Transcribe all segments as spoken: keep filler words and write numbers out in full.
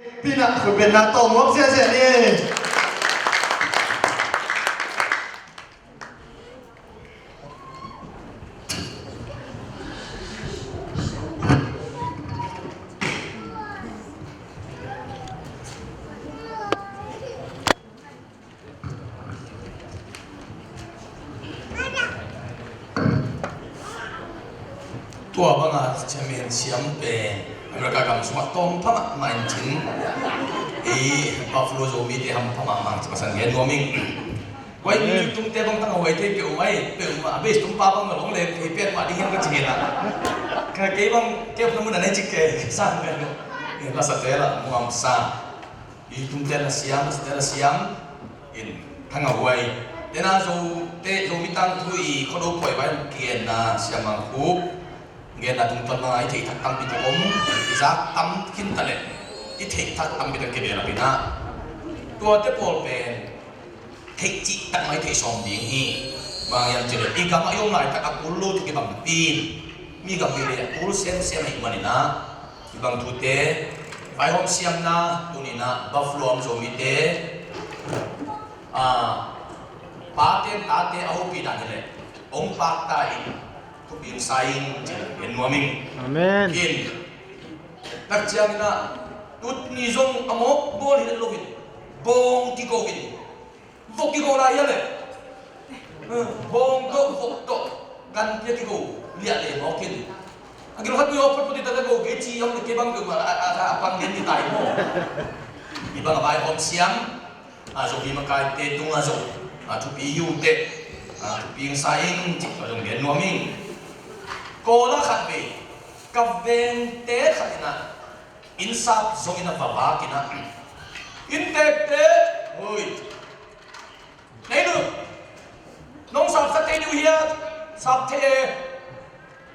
Pinah khutbetna tawh muak ziahziah ni. Tua banga chairman siam pen America gam sungah tawm pha mahmah in cin. Ei Buffalo Zomite hampha mahmah ci pasan gen nuam ing. Huai mi tungte bang tang a huai thei peuhmah ei, peuhmah a base tumpa bang na long leng thei pen mah ding hiam ka ci hen a. Ka kei bang kei na mun a nei cik kei sang kan. Lasate lah muam sa. I tungte na siam, lasate na siam in thang a huai. Tena Zote, Zomi Tangthu i Khuado Phuai vai kienna siam a khup. Genna tungtawn banga i theih thak tampi tak om, i zak tam khin ta leh i theih thak tampi tak kibel a pina. Tuate pawl pen theih cih tak mah i theih sawm ding hi. Bang hiam cih leh i gam a i om laitak a kul lo thei kibang pin. Mi gam mi lei a kul semsem ahih manin ah i bang thute vaihawm siamna tuninah Buffalo a om Zomite, ah, pate tate a hopih dan hi leh hong pakta in thupi hong sa ing ci-in gen nuam ing. Amen. Kin tak ciangin ah tut ni zong a mawk bawl hi lo in bawng kigo in vok kigo lai hia leh bawng tawh vok tawh ganpia kigo liah leh mawk in a gil khat ni aw photphot i ta go kei ci om leh kei bang kei a pang den ni tai maw? I bang a vaihawm siam a Zomi makaite tungah zong a thupi hi uh teh, a thupi hong sa ing cih tua zong gen nuam ing. Kawla khat vei ka vengte khat in ah innsap zongin a va vak in ah inntekte, oi, nei nu, nong sap khat thei ding uh hia? Sap thei e.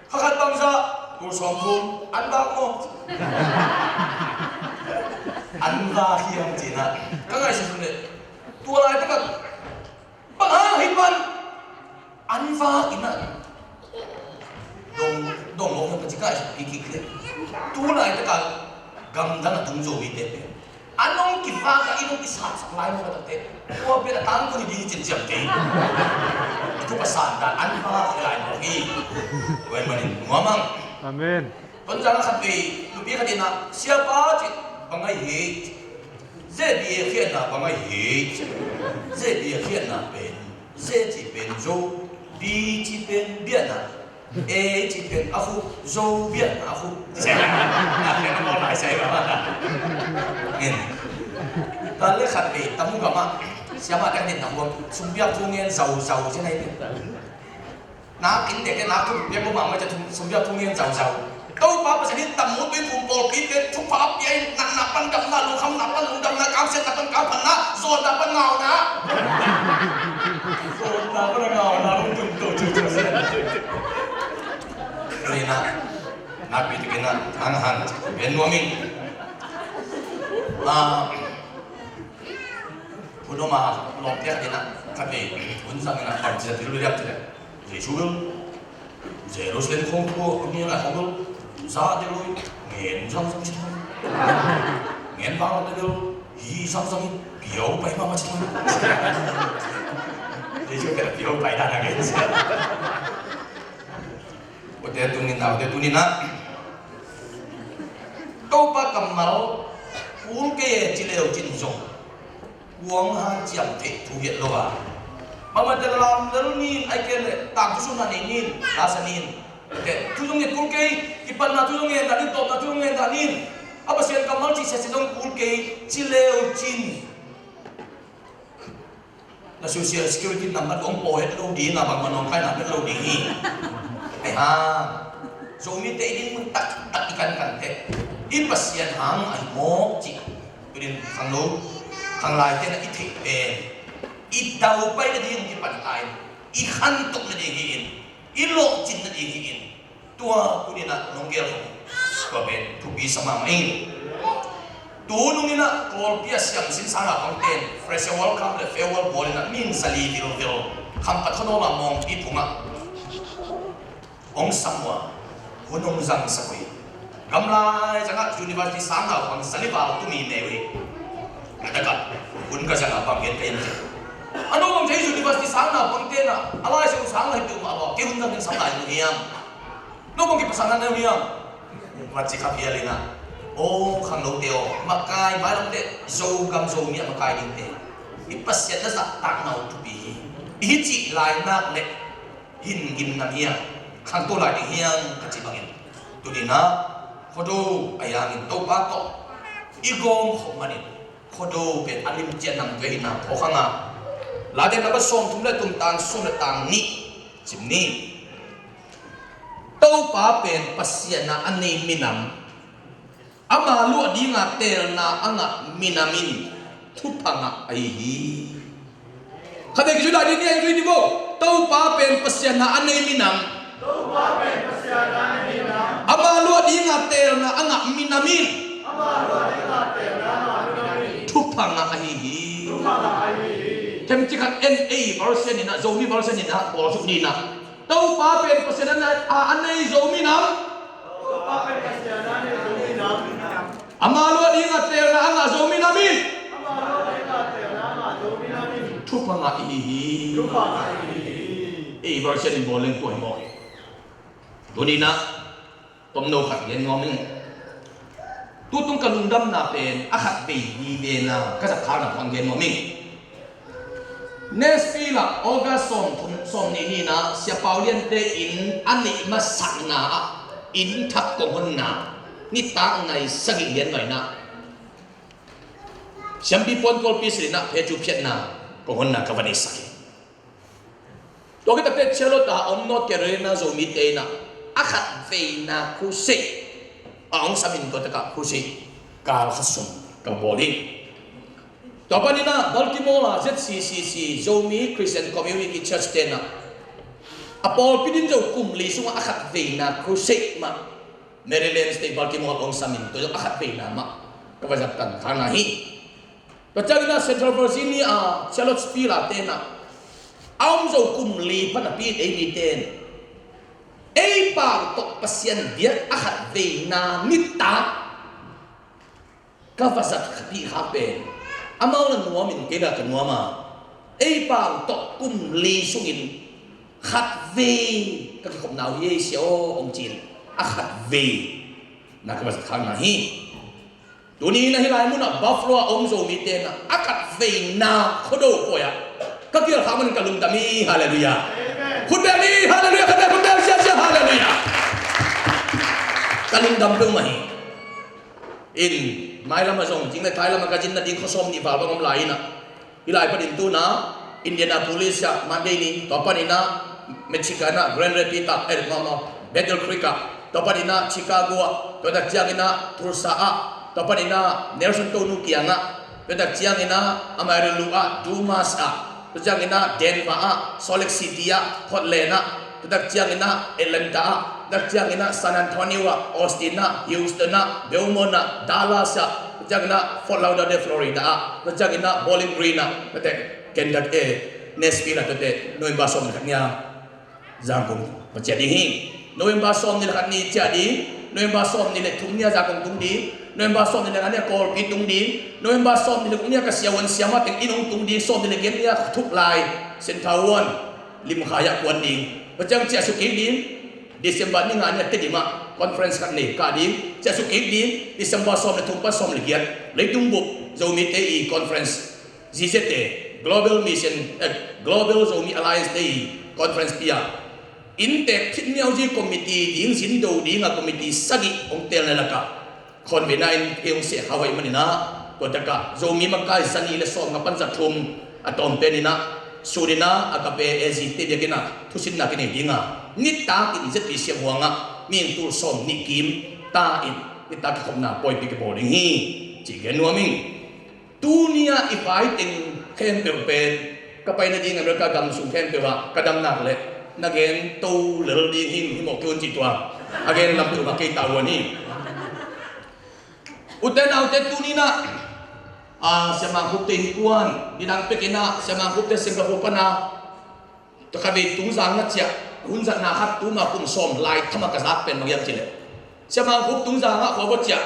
Kha khat bangzah? Kul sawmthum. An vak maw? An vak hiam ci-in ah ka ngaihsut leh tua laitak ah bang hang hi pan an vak in ah dong dong lo hiam ka ci ngaihsut kik kik leh tu laitak ah gamdang a tung Zomite pen an hong kivak a inn hong kisapsak lai maw ka takte. Tua pen a tangkun hi ding hi ci-in ciam kei. A thupa san dan an vak hi lai maw hi. Tua ahih manin nuam ang. Amen. Tonzang a khat vei nupi khat in ah siapa ci bang ahi hi. Zebia khiatna bang ahi hi. Zebia khiatna pen, ze ci pen zo, bi ci pen biana, e ci pen a khu, zo biana a khu. Kan le khat vei tamu gamah siamah kan in na huam sumbiak thu ngen zauzau ci na hi. Nak in dek nak thu biak ko mah mai ca sumbiak thu ngen zauzau. Topa Pasian in tamu tui pum pawlpi pen thupha a pia in natna pan damna, lungkhamna pan lungdamna, kamsiatna pan kamphatna, zawnna pan ngauna. Zawnna pan ngauna rung tum to cu cu sian. Ina nak pi tu kina hang hang ben nuam ing. Ah, Hun om a lawmte khat in ah khat vei hun zang in ah bangci a thil liam ci leh Jesu bel Jerusalem khawng khua a ngen a khawng bel za deuh lo in ngen zang zang ci thang ngen vang lo deuh lo hi zang zang in piau pai mahmah ci thang. Jesu khat a piau pai dan a ngen ci. Ute tungin naute tungin ah Topa kammal kul kei e ci leu cin zong kuang hanciam theih thu hiat lo a, mahmahte lam lel nin ai kei leh tangthu sungah nei nin lasa nin te thu zong nget kul kei, kipatna thu zong ngen dah nin, tawpna thu zong ngen dah nin, a Pasian kammal cih siasia zong kul kei ci leu cin na social security number kong paw het lo ding a, bangmah nawngkaina het lo ding hi. Ai ha, Zomite i dinmun taktak i kankan teh i Pasian hang ai mawk cih. Tudin khangno khanglaite na i theih pen i daupai nading kipan ta in, i khantok nading hi in, i lawhcin nading hi in. Tua tuninah nong gel khong tua pen thupi sa mahmah ing. Tununginah Kawlpi a siam sinsana kongten fresher welcome le farewell bawlinah min sali vilvil Khampat khuanawma mawngpi phungah hong sam uh a, hun hong zangsak uh hi. Gamlai zangah university sang naupang salival tumi ne uh hi. A takah hun ka zangah bang gen ka hiam cih, a no bang thei university sang naupang tenah a Lai Siangtho sang lai tu mah baw, kei hun zang in sang lai uh hiam? No bang kipasang na uh hiam? Vat ci kha phial inah, aw khangnote aw, makai mailamte Zogam Zomi a makai dingte i Pasian na zahtakna uh thupi hi. I hi cih lai nak leh hin gim nam hiam, khangto lai ding hiam ka cih bangin, tuninah Khuado a yangin Topa tawh i gawm khop manin Khuado pen a limcian nam ve hina phawk hanga. Late namba sawmthum le thum tang sawm le tang nih sim ni. Topa pen Pasian a a nei minam, ama luah dinga teelna a ngah minam in thupha ngah ahi hi. Khatvei kizui lai ding ni, a zui ni bo. Topa pen Pasian a a nei minam, Topa pen Pasian a a nei minam, ama luah dinga teelna a ngah minam in, ama luah dinga teelna a ngah minam in thupha ngah ahi hi. Thupha ngah ahi hi. Themcik khat N A version inah, Zomi version inah bawl suk ni inah, Topa pen Pasian a a nei Zomi nam, Topa pen Pasian a a nei Zomi nam, ama luah dinga teelna a ngah Zomi nam in, ama luah dinga teelna a ngah Zomi nam in thupha ngah i hi hi. Thupha ngah i hi hi. Ei version in bawl leng tua hi mawk hi. Tuninah tomno khat gen nuam ing. Tutung ka lungdamna pen a khat vei vivena ka zat khalna phuang gen nuam ing. Nashville ah August sawmthum, sawmnih ni inah Sia Pau Liante in a neih masakna ah inn thak kong honna nitak nai sagih lian nuai inah siampi puan kawlpi silh inah phecu phiatna kong honna ka va neisak hi. Tua khit takte Charlotte a om North Carolina Zomite inah a khat veina crusade a hong samin tua takah crusade kal khat sung ka bawl hi. Tua paninah Baltimore a Z C C C, Zomi Christian Community Church tenah a pawlpi din zo kum li sungah a khat veina crusade mah Maryland State Baltimore a hong samin tua zo a khat veina mah ka va zat tan khana hi. Tua cianginah Central Virginia a Charlottesville a tenah a om zo kum li pan a pi ei mite in ei pau tawh Pasian biak a khat veina nitak ka va zat khat hi kha pen, amau la nuamin kei la ka nuam a, ei pau tawh kum li sungin khat vei ka kikhopna uh hi ei sia aw hong ci-in a khat vei na ka va zat khakna hi. Tuni na hih lai munah Buffalo a om Zomite na a khat veina Khuado pawi ah ka kial khak manin ka lungdam hi. Halleluiah. Khut beng hi. Halleluiah. Khat beng khut beng siasia. Halleluiah. Ka lungdam peuhmah hi. In mailam a zong zing le thailam a ka zin nading khuasawm nih val bang om lai inah, hih lai panin tuna Indianapolis ah Monday ni, tua paninah Michigan ah Grand Rapids ah, eh, no, no, Battle Creek ah, tua paninah Chicago ah, tua tak cianginah Tulsa ah, tua paninah Nelson Tonu kiangah, tua tak cianginah Amarillo ah, Dumas ah, tua cianginah Denver ah, Salt Lake City ah, Portland ah, tua tak cianginah Atlanta ah, tua tak cianginah San Antonio ah, Austin ah, Houston ah, Beaumont ah, Dallas ah, tua cianginah Fort Lauderdale, Florida ah, tua cianginah Bowling Green ah, tua te Kentucky, eh, Nashville ah, tua te November sawm le khat ni a Zangkong va ciah ding hi. November sawm ni le khat ni ciah ding, November sawm ni le thum ni a Zangkong tung ding, November sawm ni le nga ni a Kawlpi tung ding, November sawm ni le guk ni a ka siavuan siama teng inn hong tung ding, sawm ni le giat ni a Thuklai Sentawon Limkhai ah kuan ding. Tua ciang ciah suk kik ding, December ni nga ni a Tedim ah conference khat nei kah ding, ciah suk kik ding, December sawm le thum pan sawm le giat leitung bup Zomite i conference, Z Z A, Global Mission, eh, Global Zomi Alliance te i conference pi ah, inntek phit music committee ding, zindo ding a committee sagih hong tel na lakah, convener in kei hong seh kha hoih maninah, tua takah Zomi makai zanih le sawmnga pan zathum a tawm peninah, suninah a ka pe A Z te biakinah thusinna kinei dinga, nitak in Z P siam huangah mihing tul sawm nih kim ta in nitak kikhopna pawipi kibawl ding hi, ci gen nuam ing. Tuni-ah i vai teng khempeuh pen ka pai nading America gam sung khempeuh ah ka dam nak leh na gen to lel ding hi, hi mawk kei un cih tua a gen lam peuhmah kei tavuan hi. Ute naute, tuni-nah, ah, Sia Mang Khup te hi kuan, nidang pekinah Sia Mang Khup te Singapore pana Tua ka vei tung zang na ciah, hun zatna khat tuma kum sawm lai thama ka zak pen bang hiam cih leh, Siamang Khup Tungzang ah khua va ciah.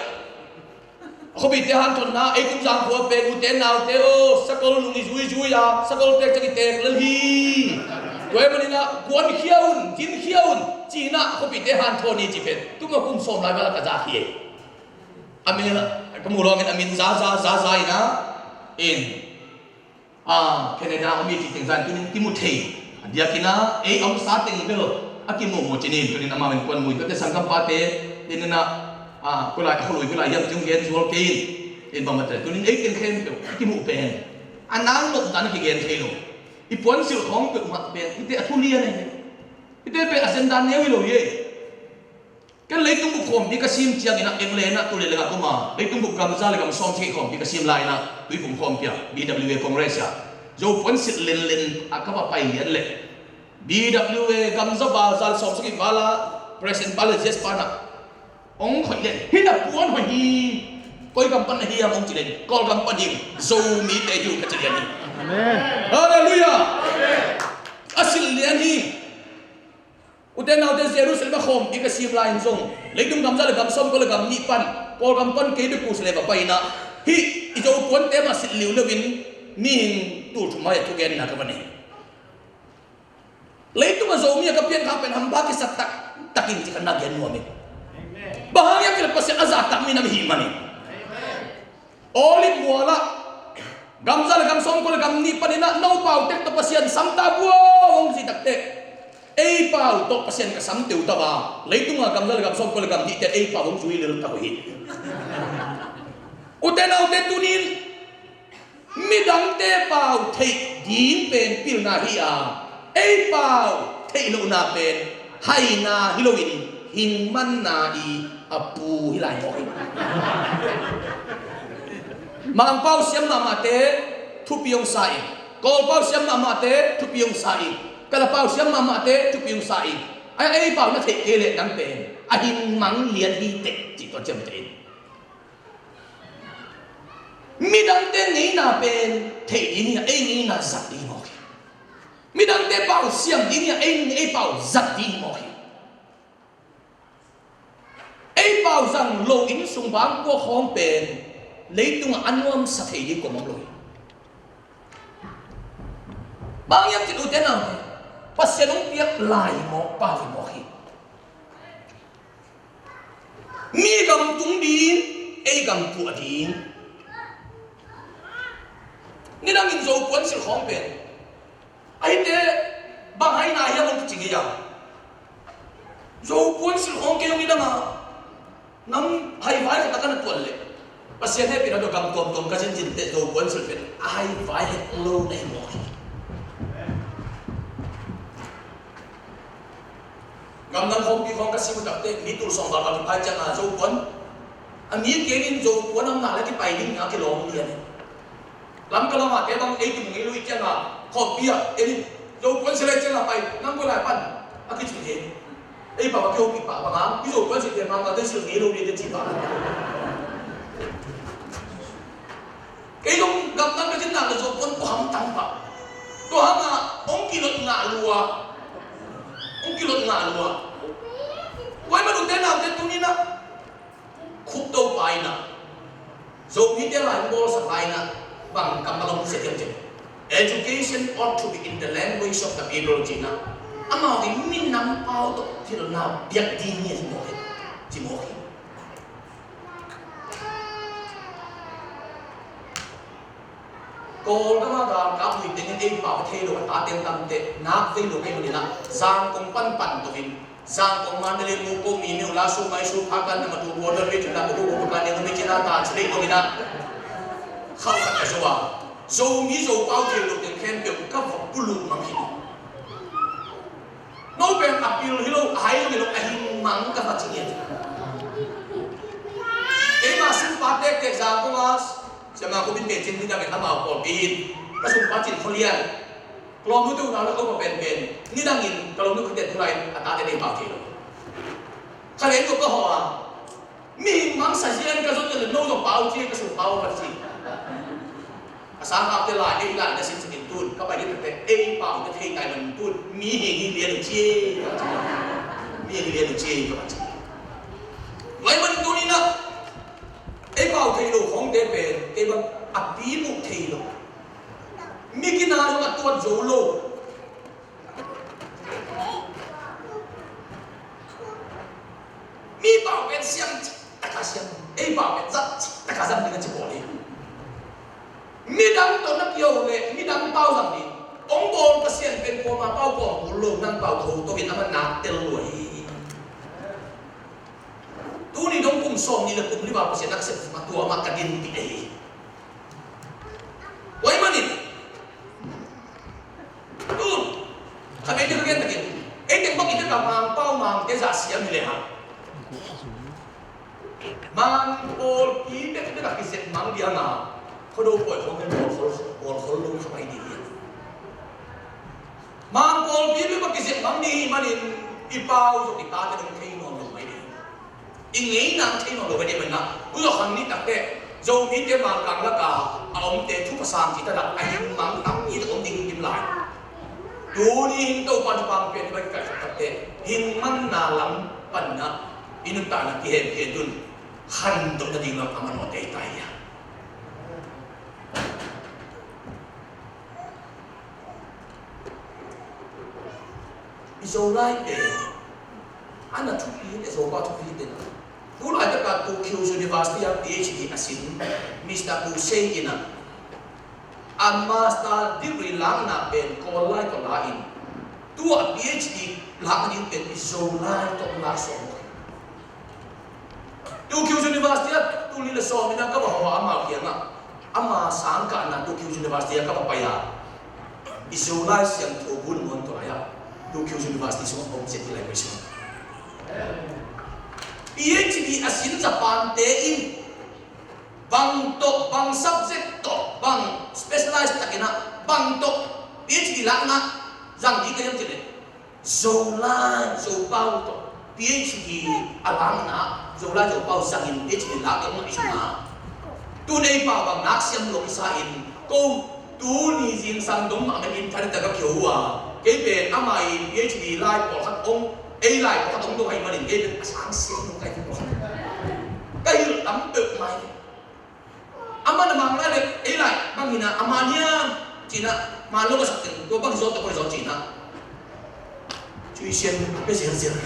A khuapite hanthotna, ei Tungzang khua peng ute naute aw, sakol nung i zuizui a, sakol tek ciang i tek lel hi. Tua ahih manin ah guankhia un, ginkhia un, ci-in ah a khuapite hanthawn hi ci pen tu ma kum sawm lai val ah ka zak hi. A min ah ka muh lawngin a min Zaza, Zaza in ah, in, ah, Canada om hi ci teng zan tunin kimu thei. A diakin ah ei a omsa teng bel a kimuhmuh cinin tunin amau innkuan mu in, tuate sangkampate in ah, ah, koi lai, a khualui koi lai hiam ci hong gen zual kei in. In bang mate tunin ei teng khempeuh a kimuh pen a nang nop dan a kigen thei lo. I puansilh khawng peuhmah pen hihte a thu lian ahi ve. Hihte pen a zen dan neu hi lo hi ei. Ken leitung bup khawmpi ka sim ciangin ah England ah tu le leng ah ka om a, leitung bup gam za le gam sawm sagih khawmpi ka sim lai-in ah Tuiphum khawmpi ah B W A Congress ah Zo puansilh lenlen ah ka va pai lian leh, B W A gam za val, za le sawm sagih val ah President pa le G S pa in ah hong khoih leh, "Hih na puan hoih hi, koi gam pan na hi hiam?" hong ci leh, "Kawlgam pan hi, Zomite hi uh," ka ci lian hi. Amen. Halleluiah. A silh lian hi. Ute naute, Jerusalem ah khawmpi ka sim lai-in zong leitung gam za le gam sawm kua le gam nih pan Kawlgam pan kei bek pu si le va pai-in ah hih i Zo puante mah silh liuliu-in mihing tul thum mai ah thugenna ka va nei. Leitung ah Zomi a ka piankhak pen hampha kisa taktakin ci kha na gen nuam hi. Bang hang hiam cih leh Pasian a zahtak minam i hih manin. Olive mual ah gam za le gam sawm kua le gam nih panin ah no pau tek tawh Pasian sam ta buau hong ci takteh, ei pau tawh Pasian ka sam teuh ta a, leitung ah gam za le gam sawm kua le gam nihte ei pau hong zui lel ta uh hi. Ute naute, tunin midangte pau theih ding pen pilna hi a, ei pau theih lohna pen haina hi loin hing manna i a pu hi lai mawk hi. Mangpau siam mahmahte thupi hong sa in, Kawlpau siam mahmahte thupi hong sa in, Kalapau siam mahmahte thupi hong sa in, a ei pau na theih kei leh nang pen a hing mang lian hi teh cih tua ciamteh in. Midangte ngeina pen theih ding hi a, ei ngeina zat ding mawk hi. Midangte pau siam ding hi a, ei, ei pau zat ding mawk hi. Ei pau zang lo inn sung bangkua khawng pen leitungah a nuamsa thei ding kua mawk lo hi. Bang hiam cih leh ute naute, Pasian hong piak lai mawk pau hi mawk hi. Mi gam tung ding, ei gam tuah ding. Nidangin Zo puansilh khawng pen, ahite bang haina hiam hong kici ngei a. Zo puansilh khawng kei hong nidang a nam haivai khat a ka na tuan leh, Pasian hehpihna tawh gam tuamtuam ka zinzin teh Zo puansilh pen a haivai het lo na hi mawk hi. Gamdang khawmpi khawng ka sim uh takteh mi tul sawm val val kipai ciangin Zo puan, a mi kenin Zo puan a om nak leh kipai ding a kilawm lian hi. Lamka lamah te bang ei kimu ngei lo i ciangin khawmpi ah en in, Zo puan silh leh ciangin pai, nang koi lai pan, a kici hi. Ei pau a kihopih pah bang a, i Zo puan silhte Mangkangte silh ngei lo ding te ci pah. Kei zong gamdang ka cin nak leh Zo puan kua hamtang pah. Tua hangah hong kilot ngah lua, hong kilot ngah lua. Tua ahih manin ute naute, tuni-in ah Khup Topa in ah Zomite lai hong bawlsak lai-in ah bang kammal hong sia hiam cih leh, "Education ought to be in the language of the people," ci-in ah, amau in minam pau tawh thil na piak ding hi a ci mawk hi, ci mawk hi. Kawlgam ah galkap lui tengin ei pau a thei lo a tate tamte nak vei lo ka hih manin ah Zangkong pan pan tawh in, Zangkong, Mandalay, Mukong, Mimeu, Lashio, Mysore, Pakan, Namadulawa, Bhutan, Bhutan, Myanmar, China, ta ci lei tawh in ah khauh khat ka zo a, Zomi Zopau thei lo teng khempeuh ka va puluk mang hi. No pen a pil hi lo, a hai lo hi lo, a hing mang ka va ci ngiat. Keima sungpa tektek Zangkong a, Siamang Khup in pecin nidangin amau pawlpi in, ka sungpa Cin Khua Lian, ka lawmnu te unau le ka upa penpen, nidangin ka lawmnu khaten tu lai-in a tate nei pau thei lo. Kha leh in ka hawh a, mihing mangsa hian ka zon le no zong pau ci, ka sungpa uh ka ci. A sangkapte lai, ei lai na sinsin in tun ka pai ding takte, ei pau na thei tai man tun, mihing hi lian uh ci, ka ci. Mihing hi lian uh ci, ka ci. zo lo. Mi pau pen siam cih taka siam, ei pau pen zat cih taka zat ding a ci bawl hi. Midang tawh na kio leh midang pau zang ding. Hong bawl Pasian pen kuama pau kuama bawl lo, nang pau tho tho in a man nak tel lua hi. Tuni dong kum sawm nih le kum li val Pasian na ka sep ma tua mah ka din pi ei. Tua ahih manin tun kha bek ding ka gen takin, ei teng bang i bek a Mangpau Mangte zah siam hi leh hang, Mang pawlpi bek bek a kizep mang ding a, Khuado pawi khawng pen bawl khol, bawl khol lo kha mai ding hi. Mang pawlpi bek a kizep mang ding hi manin i pau zong i tate dong thei nawn lo mai ding. I ngeina thei nawn lo ka dih manin ah, u zaw khang ni takteh Zomite Mangkang laka a omte thupha sang cih takah a hing mang tampi tak om ding hi kim lai. Tuni hin Topa thupha hong piak i bai kikaih khak takteh hing manna lam panin ah i nuntakna kihemkhia dun khantoh nading lam a manawh tei ta hi a. I Zolai pen a na thupi hi teh, Zopa thupi hi teh. Tulai taka Tokyo University a PhD a sin Mister Pu Sei in a, a master degree lakna pen Kawl lai tawh la in, tua PhD lakna ding pen i Zolai tawh la sawm. Tokyo University ah tul nih le sawm in ah ka va hawh a, amau kiangah ama sangkahna Tokyo University ah ka va pai a, i Zolai siangtho bu nangawn tawh lai ah Tokyo University sungah om ciat hi lai pai sung. PhD a sin Japan-te in bang tawh, bang subject tawh, bang specialize takin ah bang tawh PhD lakna zang ding ka hiam cih leh Zolai Zopau tawh PhD a lakna, Zolai Zopau zangin PhD lak ding mah i sungah. Tun ei pau bang nak siam lo kisa in ko tuni zingsang dong mah men internet ah ka kio uh a, kei pen amah i PhD lai pawlkhat ong, ei lai pawlkhat ong dong ahih manin kei pen a sang siam lo kai pawlkhat ka hilh tam peuh mai. Amah na mang lai le ei lai bang hi na, amah nia ci na, man lo ka sak teng tua bang hi zaw, tua bang hi zaw ci na. Cui sian a pia zelzel.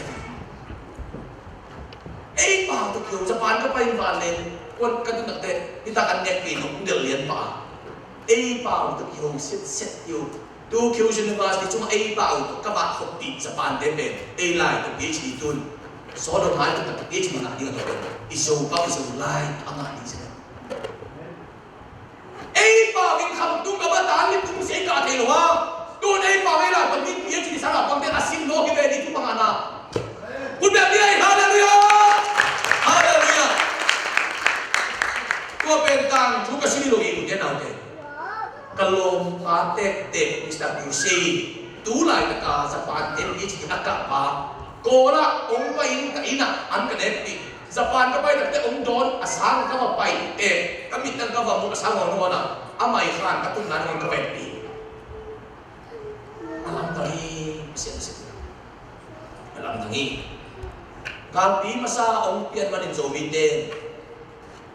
Ei pau tawh kio, Japan ka pai in van le kuan ka tun takte hita kan nek kei nong del lian pah a. Ei pau tawh kio siatsiat kio. Tokyo University cungah ei pau tawh ka vak khop dih Japan-te pen ei lai tawh PhD tun, sawt lo ngai tawh PhD ngah ding a tawh pen i Zopau i Zolai a ngah ding sia. Ei pau in khamtung ka va tan ni tung sia i kah thei lo a. Tun ei pau ei lai tawh mi PhD sang a pangte a sin lo hi ve ni tu pangana. Kun bek ni ei, halleluiah! Halleluiah! Tua pen tangthu ka sim hi lo hi, ute naute. Ka lawmpa tektek Mister Pu Sei, tu laitaka Japan-te PhD a kah pa, Kawlah hong pai in ka inn ah an ka nekpih. Japan ka pai takte hong dawn a sang ka va pai teh, ka mit teng ka va muh a sang hong dawn a, amah i khan ka tunna nangawn ka va etpih. A lamdang hi, a siam, a siam. A lamdang hi. Galpi masa hong pian manin Zomite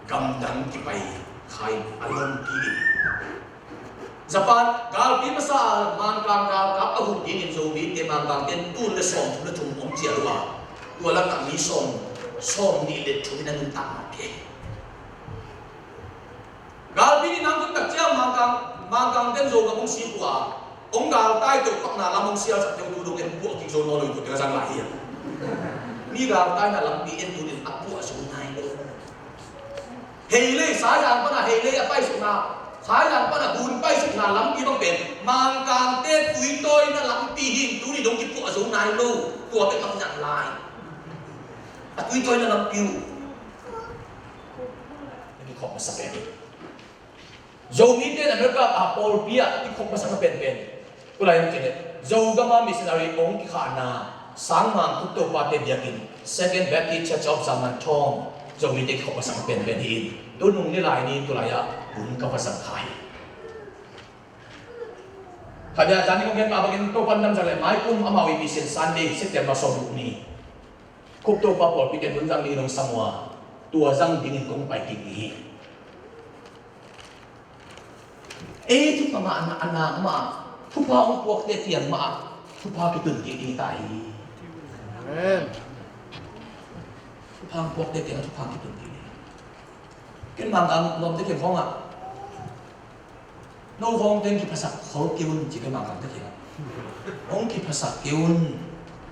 gamdang kipai kha in a lompi in. Japan galpi masa a Mangkang galkap a huh dingin Zomite Mangkangte in tul le sawmthum le thum om cial uh a, tua lakah mi sawm, sawmnih le thum in a nuntak mah kei. Galpi nih nang tun tak ciang Mangkang, Mangkangte in Zogam hong sik uh a, hong galtai teuh pakna lam hong sialsak teuh tu dong en puah kik zo nawn lo in tua teng a zang lai hi a. Mi galtaina lampi en tu ding a puah zo nai lo. Heilei, Saizang pana Heilei a paisukna, Saizang pana Hun paisukna lampi bang pen Mangkangte tuitawina lampi hi in tuni dong kipuah zo nai lo. Tua bek mah kinak lai. A tuitawina lampi uh. Na kikhop masa pen. Zomite in America a pawlpi ah kikhop masakna penpen, kulai hong kile Zogam a missionary hong kikhahna Sangmang Thukto pate biakinn, Second Baptist Church of Zanganthaung, Zomite kikhop masakna penpen hi in, tunung ni lai ni kulai ah hun ka va zang kha hi. Khat bia zan ni kong gen mah bangin Topan lamzang le maikum amau i mission Sunday September sawmguk ni Khuptopa pawlpi ten hun zang dingin hong sang uh a, tua zang dingin kong pai kik ding hi. Ei thupha ngah a nak mah Thupha hong puakte kiang mah ah thupha kitun kik ding hi ta hi. Amen. Thupha hong puakte kiang ah thupha kitun kik ding. Ken Mangkang lawmte kiang khawng ah, no khawng teng kiphasak khol kei un ci, ken Mangkangte kiang ah. Hong kiphasak kei un.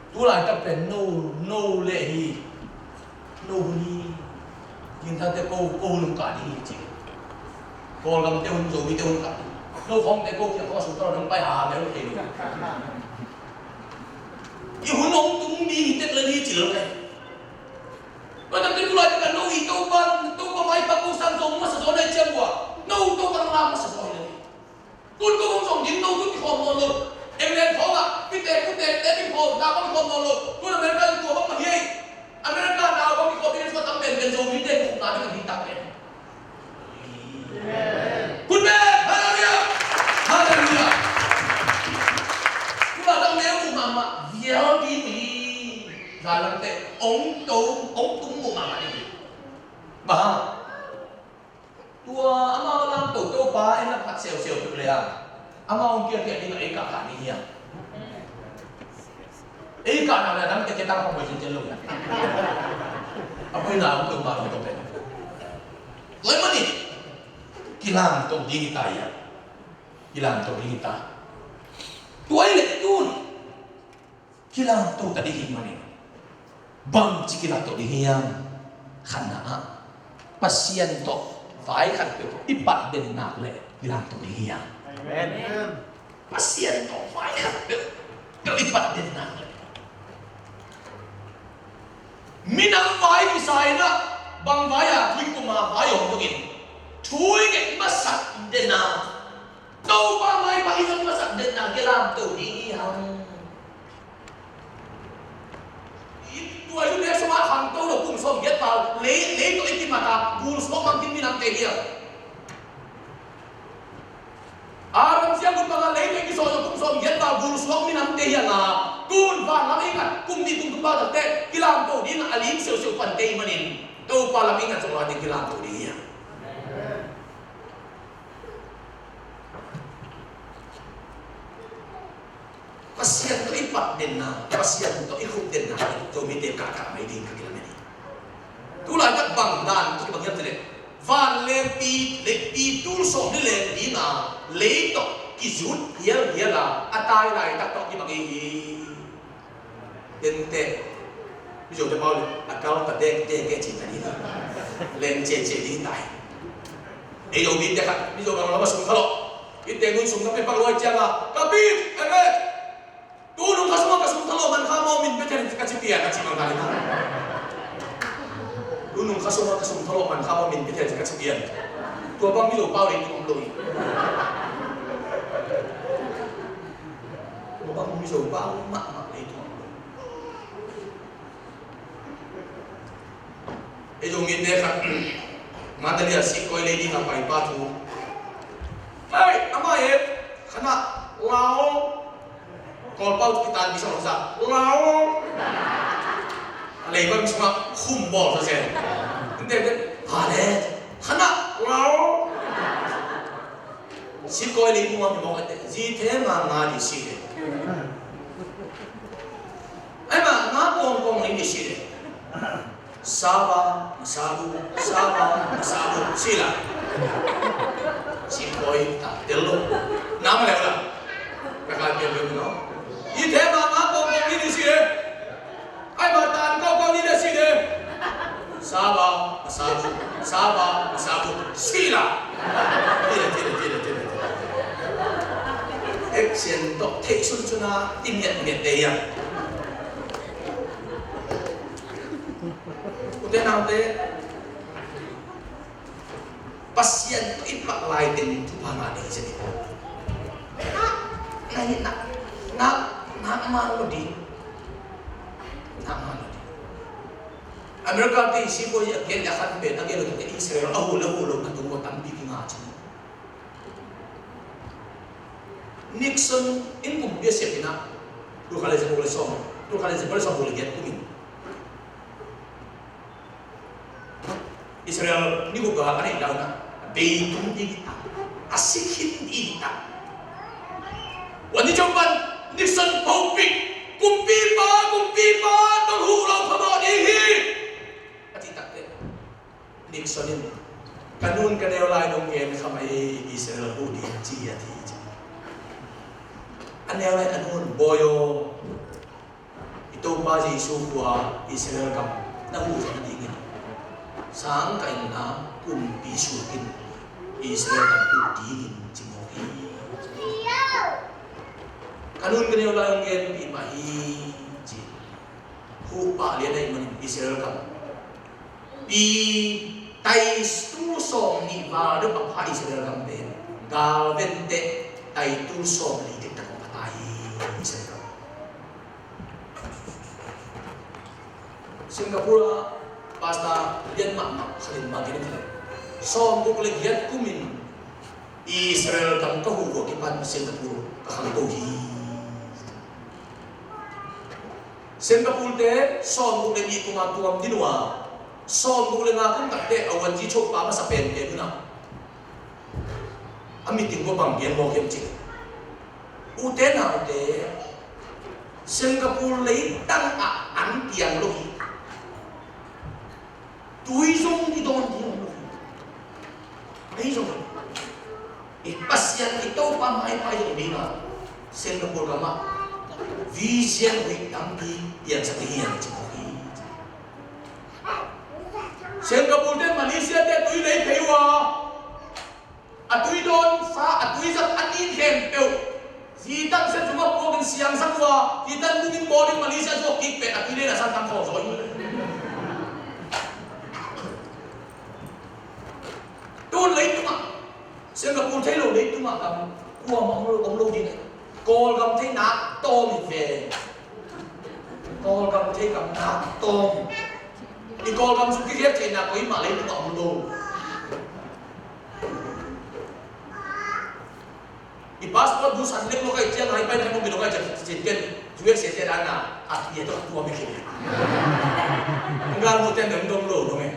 Tu laitak pen no, no leh hi. No hun hi. Gingthatte ko, ko hun hong kah ding hi ci. Kawlgamte hun, Zomite hun kah ding. No khawngte ko kiang khawng a sung tawh dong pai ha, mel thei lo. I hun hong tung ding hi tek lel hi ci lel kai. Tua tak teh tu laitak ah no i Topa, Topa maipak ko sang zong masa zaw na i ciang ua. No Topa nang la masa zaw hi lel hi. Tun ko hong zong ding no tun kikhawm nawn lo. England khawng ah, pite, pute, te kikhawm, na bang kikhawm nawn lo. Tun America tua bang mah hi ei. America na bang kikhawm, pite, tua tam pen, pen Zomite kikhawm na bang hi tak pen. Kun pen, hallelujah! Hallelujah! Tun a dang ne mu mahmah, vial ding hi. Zalam te, ong to, ong tung mu mahmah ding hi. Bang hang. Tua amau lam toto pa en a phat siausiau tuk le a, amau hong kiakiak ding a ei kahkah ding hiam? Ei kahna le a dang teketang hong poi cincian lo hiam? A poina hong poi ma hong to pen. Tua ahih manin kilamto ding hi ta hiam? Kilamto ding hi ta. Tua ahih leh tun kilamto ta ding hi manin, bangci kilamto ding hiam? Khatna ah, Pasian tawh vai khat peuh i pat den nak leh kilamto ding hiam? Amen. Pasian tawh vai khat peuh, peuh i pat den nak leh. Minam vai kisa in ah, bang vai a, tui kum a vai om bangin, tui nget masak den a, Topa maipak i zon masak den a kilamto ding hi hang. I tua i lungnek sungah khangto lo kum sawmgiat val, lei, lei tawh i kimat a, gul suak bangkim minamte hiam? Aram siangtho bangah lei tawh i kisawh lo kum sawmgiat val, gul suak minamte hiam a, tun van lam i ngat kum nih kum thum val takte kilamto ding a lim siausiau pante i manin, Topa lam i ngat zong lai ding kilamto ding hiam? Pasian tawh i pat denna, Pasian tawh i khup denna, Zomite kahkah mai ding ka kilamen hi. Tulaitak bang dan tawh kibang hiam cih leh, van lengpi, lengpi tul sawm ni lengpi nga, lei tawh kizut hialhial a, a tai laitak tawh kibang hi. Tente. Mizo te pau le, a kal ta dek dek e cin ta ni. Leng ce ce ding tai. Ei lo mi te khat, Mizo bang lo ma sung thalawh. Ite nun sung na pe pang loi ciang a, ka pi, ka pe. Tu nung kha sung a ka sung thalawh man kha maw min pe thei ka ci pian a ci bang ta ni. Tu nung kha sung a ka sung thalawh man kha maw min pe thei ka ci pian. Tua bang Mizo pau le tu om lo hi. Tua bang Mizo pau mahmah le tu om lo hi. Ei Zomite khat, Mandalay a sihkoi lei ding a paipa thu. Hei, amah e, khanah, lao. Kawlpau kitan bisa lo sa, lao. A lei bang sungah khum bawl sa sen. Ente, ente, ha le, khanah, lao. Sihkoi lei muang ni mawk ente, zi the nga nga di si le. Ai ma, nga kong kong lei di si le. Saba, masabu, saba, masabu, sila. Sihkoi ta tel lo. Nama le la. Ka ka tel lo no. Zi the nga nga kong kong lei di si le. Ai ma tan kong kong lei di si le. Saba, masabu, saba, masabu, sila. Tila, tila, tila, tila, tila. Action tawh theih sunsun a i miat miat te hiam? Ute naute, Pasian tawh i pak lai teng thupha ngah ding hi. Ngah, ngah, ngah, ngah man lo ding. Ngah man lo ding. America te i sihkoi a gen a khan pen a gen lo te Israel a hul a hul lo na tung ko tampi ki nga chin. Nixon in kumpi a siam in a, tul khat le za guk le sawm, tul khat le za guk le sawm guk le giat kum in Israel ni guk gal a neih dan a, a bei tum ding hi ta, a si khin ding hi ta. Wan ni ciang pan Nixon hopih, kumpipa, kumpipa, nong huh lo phamawh ding hi, a cih takteh Nixon in, ka nun ka neu lai nong gen kha mah hi, Israel huh ding ci a ci hi ci. A neu lai a nun, Bawi aw, i Topa Jesu khua Israel gam na huh zawh nadingin sang ka inna kumpi suakin Israel gam huh dingin ci mawk hi. Ka nun ka neu lai hong genpih mah hi ci. Huh pah lian ahih manin Israel gam pi tai tul sawm nih val deuh a pha Israel gam pen galven teh tai tul sawm li diktak hong pha ta hi. Israel gam Singapore ah pastor lian mahmah khat in bang gen hiam cih leh, sawmguk le giat kumin Israel gam ka huh uh a kipan Singapore ka khangto hi. Singapore te sawmguk le nih kum a tuam din uh a, sawmguk le nga kum takteh a one G chopa masa penpen hun ah a meeting uh a bang gen mawk hiam cih leh, ute naute, Singapore leitang ah an piang lo hi. Tui zong i dawn ding om lo hi. Lei zong i Pasian i Topa maipai zong ding a, Singapore gam ah vision hoih tampi piangsak ding hi hang ci mawk hi. Singapore te Malaysia te tui lei phei uh a, a tui dawn sa, a tui zat a nin khempeuh zi tang siat sungah puakin siangsak uh a, zi tang bumin bawlin Malaysia zuak kik pen a tui lei na sang tang khawng zaw hi. Tun leitungah Singapore thei lo leitungah gam kuamah om lo, om lo ding. Kawlgam thei nak tawm hi ve. Kawlgam thei gam nak tawm. I Kawlgam sung kikhiat theihna koimah leitungah om lo. I passport bu san lek lo kai ciang hai pai na mu mi lo kai ciang cin ken U S A te dan na a pia to tua mi khin. Ngal mu ten dong dong lo dong eh.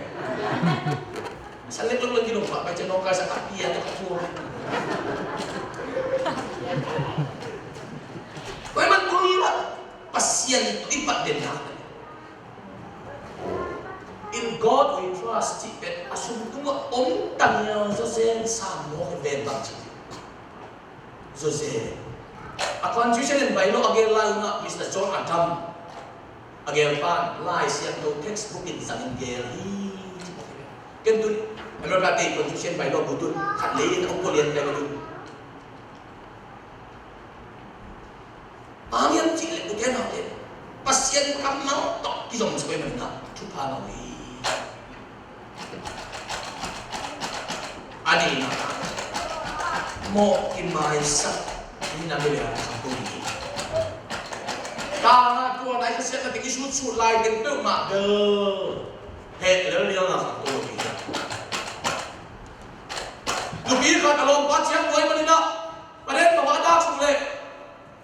San lek lo lo ki lo fa pai ciang dong kai sa a pia to tua. Koi man kong i la Pasian i pat den na. In God we trust cih pen a sung tungah om tang ia Jose sam mawk i ven bang cih. Jose a constitution and bylaw a gel lai ungah Mister John Adam a gel pan Lai Siangtho textbook in zangin gel hi. Ken tun America te constitution bylaw bu tun khat lei in a uk ko lian kai tun. Bang hiam cih leh ute naute, Pasian kammal tawh kizom sa koi manin ah thupha ngah uh hi. A nihna mawh kimaisak nihna mi le a thak uh hi. Tangah tua nai khasiatna teng i sutsut lai teng peuhmah bel heh lel liang a khak uh hi. Nupi khat a lawmpa ciang buai manin ah Paden pawh a dak suk leh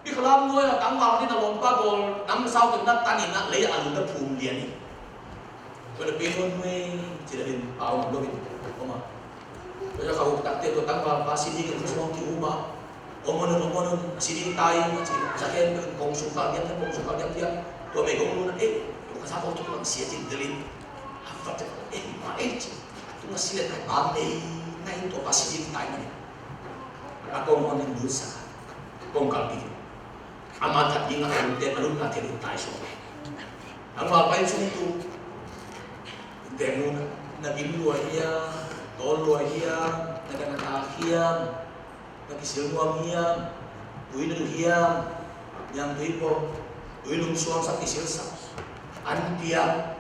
Bikhalam nuai a tangval khat in a lawmpa bawl nam sau tun na tan in a lei a lun na phum lian hi. Tua le pei nuai nuai ci le in pau man lo in om a. Tua le ka huk takte tua tangval pa si ding in khawsung ki um a. Om on, om on, si ding tai in ci. Sa ken kong sung kal diam, kong sung kal diam diam. Tua mei kong lun a, eh, tua ka sa kong tuk lang sia cin delin. A fat eh, ma eh ci. Tua si le tai pa mei nai tua pa si ding tai mani. A kong on in lun sa. Kong kal ding. Ama that ding a kong te, a lun na te lun tai so. Ang ma pai sung tu. Te nun, na gim lua hiam, tol lua hiam, na gana ta hiam, na kisil nuam hiam, tui na du hiam, niang tui pom, tui lum suang sak kisil sak. An piak,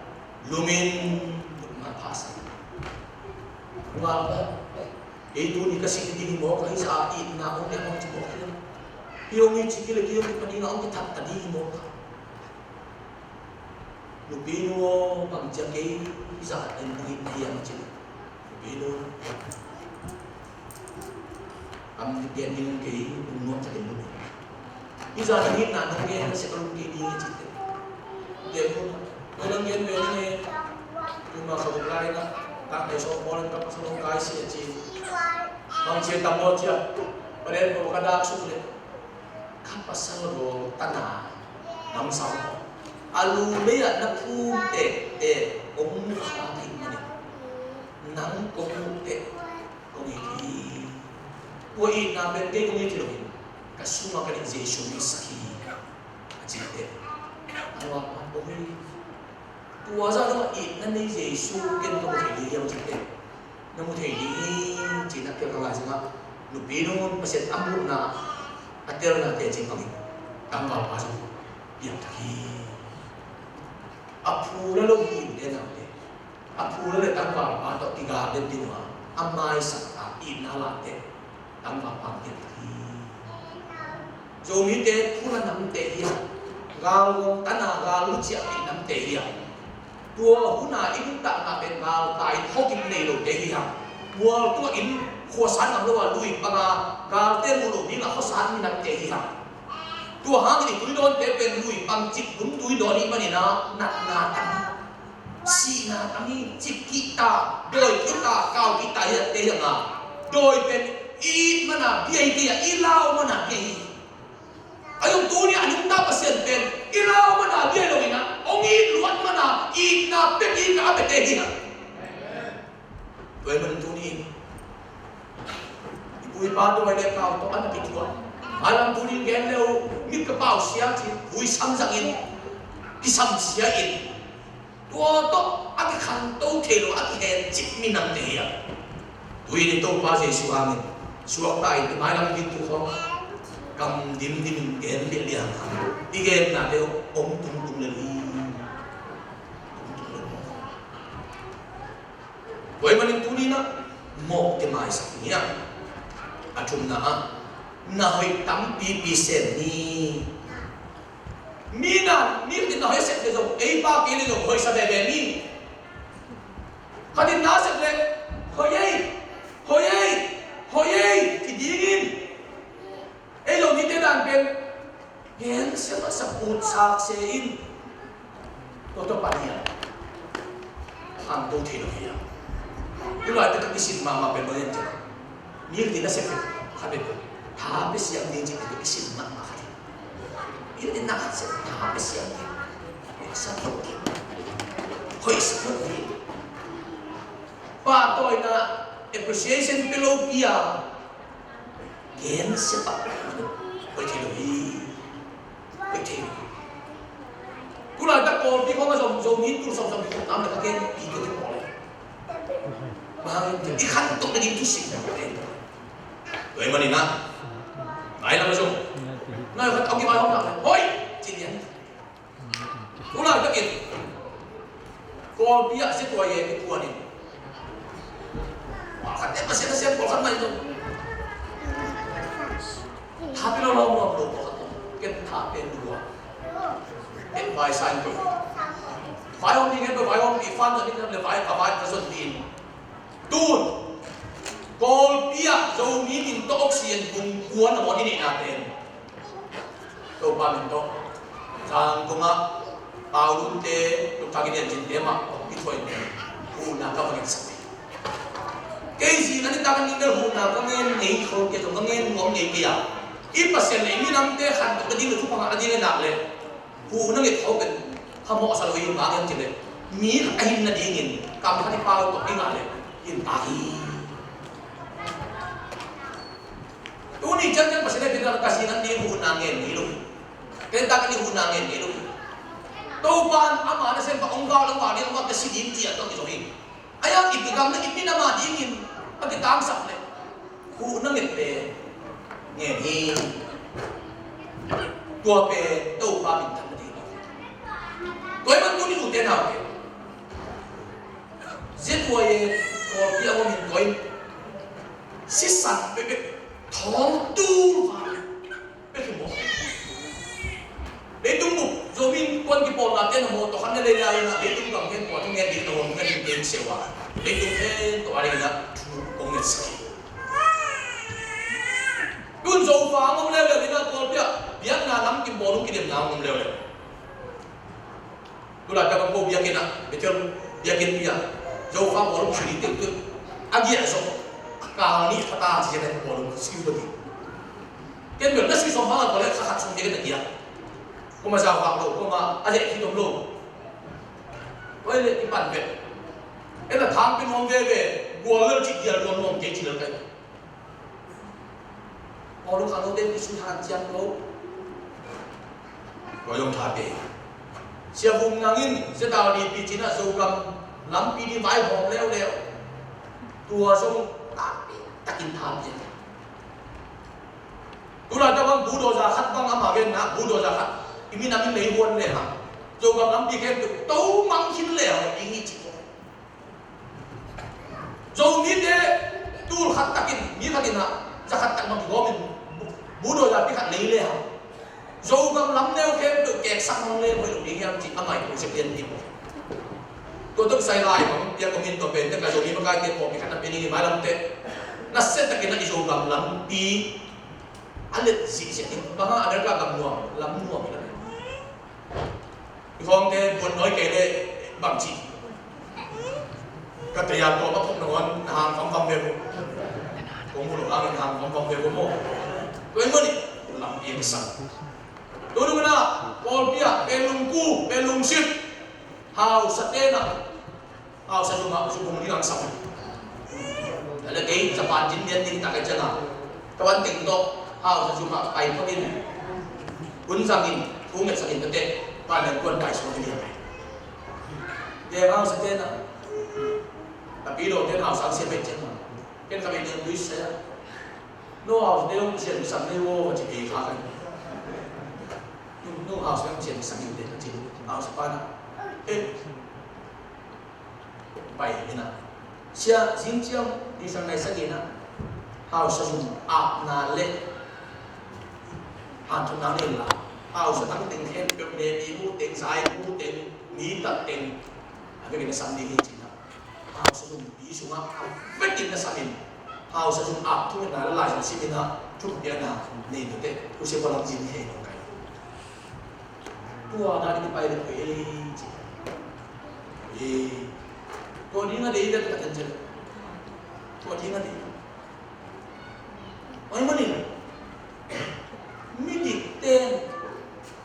lumin, ma pha sak. Wa, Kei tuni ka sih ding hi mawk a, hi za itna hong piak hong ci mawk hi. Hi hong hi ci kile kei hong ki pading a hong ki thak ta ding hi mawk a. Nupi nu aw, bang cia kei hi za en hong itna hiam a ci. Nupi nu. Kam ti pian ding kei hong nuam ca kei nu. Hi zan a nitna nong gen a sek a lum kei ding a cihte. Te mu na. Koi nong gen ve ning e. Tuma kha vuk lai na. Tang te so mo len ka pasal ong kai si a ci. Bang ci tam mo cia. Paren ko ka dak suk le. Pasal rawl tana namsau a lu mei-ah na phum tektek hong mu kha thei manin nang kong mu teh kong it hi. Tua itna pen kei kong it hi lo hi. Ka sungah ka neih Jesu mi sak hi a cih teh nang lamah kong it hi. Tua zah dongah itna nei Jesu ken ka mu thei ding hiam cih teh na mu thei ding hi. Cih na tel ka ngai zongah nupi nun Pasian a muhna a telna teci bangin tangvalpa zong piangthak hi. A phu la lo hi in te naute a phu la le tangvalpa tawh kigal den ding uh a, a maisak a itna late tangvalpa piangthak hi. Zomite phu la namte hi a, galgawng tana gal luciah pi namte hi a, tua huna i nuntakna pen galtai in hawkim nei lote hi a, mual tungah in khuasan ngam lo a lui panga galte muh lo dingah khuasan mi namte hi a, tua hangin i tuidawnte pen lui pang cik dum tuidawn i hih manin a natna tam hi, sihna tam hi, cik kihta, dawi kihta, kau kihta hi a, te hi a nga. Dawi pen i it mana bia hi kei a, i lau mana bia hi. A zong tuni a nungta Pasian pen i lau mana bia hi lo in a, hong it luat mana itna pia kik a, a piate hi a. Tua ahih manin tuni in i pu i pa tawh a le kau tawh a na kithuah. Mailam tuni gen le uh, mit ka pau sia ci, vui samzang in, kisam sia in, tua tawh a kikhanto thei lo a kihencip minamte hi a. Tui ni Topa Jesu hangin suakta in i mailam ding thu khawng kam dimdim in gen liahliah hang, i gennate om tungtung le hi. Tua ahih manin tuni in a mawh kimaisak ni a, a thumna ah na hoih tampipi sem ni. Mi na, mi khatin na hoih a sep le zong ei pa kei le zong hoih sa veve ni. Khatin na sep le hoih ei, hoih ei, hoih ei ci dingin. Ei lo nite dan pen gensia masa put sak se in. Tua tua pan hiam? Hangto thei lo hiam? Tulai te ka kisin mahmah pen bang hiam cih mi khatin na sep khat pen tha pia siam ding cih te ka kisin mahmah khat hi. Mi khatin na khat sep tha pia siam ding. Hoih sa thot ding. Hoih sa thot ding. Pahtawina appreciation pia lopi a gensia pah hoih thei lo hi. Hoih thei lo hi. Tulaitak Kawlpi khawng a zong Zomi tul sawmsawm kikhop tam le ka gen pi tua te pawl le. Bang hang i khantoh nading thusim na ka gen. Tua ahih manin a nai lam a zong nai khat a kivaihawm nak le hoih ci lian. Tulai takin Kawlpi ah Zia Tua Ye kikuan in pawlkhat te Pasian a siam pawlkhat mah in zong tha pia lo lo muam lo pawlkhat om. Ken tha pia lua. Ken vai sa in ko. Vai hong ding en ko, vai hong ding fan zong in le vai ka vai ka zon ding. Tun Kawlpi ah Zomi min tawh oxygen bung kua na mawh i neihna ten Topa min tawh Zangkong ah Paulunte, Dr. Gideon Cinte mah kong kithuah in huhna ka va ngetsak hi. Kei zing a nitak a ning bel huhna ka ngen ngei khol kei zong ka ngen nuam ngei kei a, i Pasian le i minamte khantoh nading le thupha ngah nading le nak le huhna nget khol pen phamawh sa lo hi. Bang hiam cih leh mi khat a hin nadingin kam khat i pau tawh i ngah leh in tak hi. Tuni ciangciang Pasian hehpihna ka zing a ning huhna ngen ngei lo hi. Ken tak a ning huhna ngen ngei lo hi. Topa in ama nasem pa hong gal hong gal ding hong gal ka si ding ci a tawh kizong hi. A iang i pi gam le i minam a dingin a kitangsak le huhna nget pen ngen hi. Tua pen Topa minthanna ding hi. Tua ahih man tuni ute naute Zia Tua Ye Kawlpi a om in tua in sisan pekpek thawng tul val pek hi maw? Leitung bup Zomi Innkuan kipawlna te na maw, tawh khan na lei lai in a leitung gam khempeuh a thungen ding na hong ngen ding teng seuh a leitung khempeuh a ding in a thu kong ngetsak hi. Tun Zofa hong om leuleu in a Kawlpi ah biakna lam kim bawlung kidemna hong om leuleu. Tulai pia bang ko biakinn ah, Bethel biakinn pi ah Zofa bawlung suli teng tun a giah zong kal nih pha ta ci ciangin bawlung siu bati. Ken bel na si sawm hang a kua le kha khat sung dek na kia. Kuma zau hak lo, kuma a leh khi tom lo. Koi le i pan vet. Ela thang pen om veve, gual lel ci gial gual nuam kei ci lel kai. Aw, lu kha lo te ki sui han ciang lo. Koi long tha pe. Sia Vum Nang in ZRDP cina Zogam lampi di vai hawm leuleu. Tua zong takpi takin tha pe. Tulai ta bang bulldozer khat bang ama gen na bulldozer khat. I min a min lei huan le ha. Zogam lampi gen tu to mang khin le ha i ngi ci ko. Zomite tul khat takin mi khat in ha za khat tak bang ki gawmin bulldozer pi khat lei le ha. Zogam lam neu khem tu kek sak mang le hoi lo ding hiam ci amai ko se pian ti ko. Tua tuk sai lai bang pia ko min to pen te ka Zomi makai te ko pi khat na pi ni mai lam te. Na se takin na i Zogam lampi a let zihziah in bang a America gam nuam lam nuam in a let. I khawngte buat nawi kei le bangci. Ka tei a tawm a khop nangawn na hang famfam ve ko. Kong mu lo hangin hang famfam ve ko maw. Tua in mawni lampi a kisam. Tua nungana pawlpi ah pen lungku pen lungsit hausa tena. Hausa zum ah zu bung ding ang sam. Lale kei Japan cin nian ding tak a ciang a ka van teng tawh hausa zum ah pai phot in hun zang in thu ngetsak in ka teh. Pan leng kuan pai suak in a pai. Te hausa ten a tapi lo ten hausa ang sia pai ciang a ken ka pai ding tui sia. No hausa te hong sian sang nei wo ka ci kei kha kai. No hausa te hong sian sang in te ka ci hausa pan a. Pai hi na. Sia zing ciang ni sang nai sa hi na. Hausa zum apna le hanthotna nei la. Hausa tang teng khen pek ne mi mu teng zai mu teng mi tak teng. A vekin a sam ding hi ci na. Hausa zum pi sungah a vekin a sam in. Hausa zum ap thu na la lai zong simin a thu pian a nei tu te. Thu sia palang zin hi nong kai. Tua na ding pai ding ei ci. Ei. Tua ding a dei ding ka ten cel. Tua ding a dei. Oi manin. Midik te